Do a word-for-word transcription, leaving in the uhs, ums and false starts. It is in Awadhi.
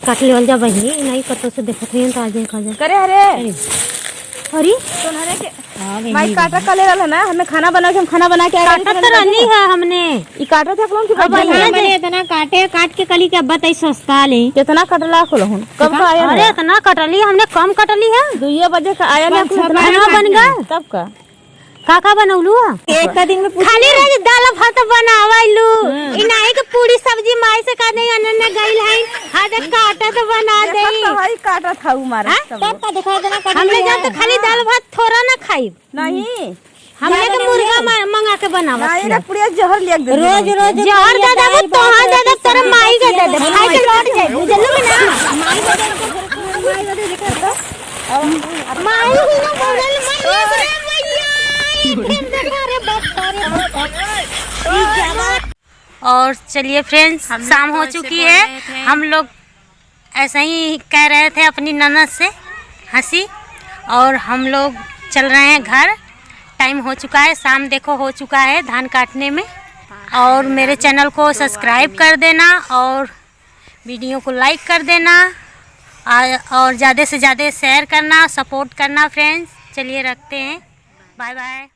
काट लेवल जा बहिनी, नहीं कतो से देखत हई त आ जाए, खा जाए। करे हरे। अरे। अरे। तोहरे के हाँ, बहिनी। माई काटा कले रहल ना, हमें खाना बना के, हम खाना बना के आए काटत रहनी है। तो रहनी है हमने। ई काटत है कौन की अब बहिनी? बहिनी, इतना काटे, काट के कली के बताई सस्ता ले। कितना कटला खोलहुन? कब का आया अरे, है? इतना कटली हमने कम कटली है। दुइये बजे का आया ना, बन गया। कब का? का का बनौलू ह? एक का दिन में पूछ खाली ले। रोज दाल भात बनावैलू। हम्म। ई नाही के पूरी सब्जी माई से का नहीं अनन न गइल है। आज काटत बना देखत देई। तो हई काटत हऊ मारे हाँ? सब। तब का देखा इतना कटली हमने है। जान तो खाली दाल भात थोड़ा ना खाइब। नहीं। हमने तो मुर्गा मा-, मंगा के बनावत नहीं, हिया। ना, पूरी जहर लिया के दे रोज, दे। रोज जहर दे दे, तोहार दे दे, तोरे माई के दे दे। खाई के लौट जाए, बुझलू कि ना? माई के दे दे, माई के दे दे। माई ही ना बोलल, मनिया रे भैया, ई फिर देखा रे बाप, अरे बाप। और चलिए फ्रेंड्स, हम लोग शाम तो हो ऐसे चुकी बोल है। रहे थे। हम लोग ऐसे ही कह रहे थे अपनी ननद से हंसी, और हम लोग चल रहे हैं घर। टाइम हो चुका है, शाम देखो हो चुका है धान काटने में। और मेरे चैनल को सब्सक्राइब कर देना और वीडियो को लाइक कर देना, आ, और ज़्यादा से ज़्यादा शेयर करना, सपोर्ट करना फ्रेंड्स। चलिए रखते हैं, बाय बाय।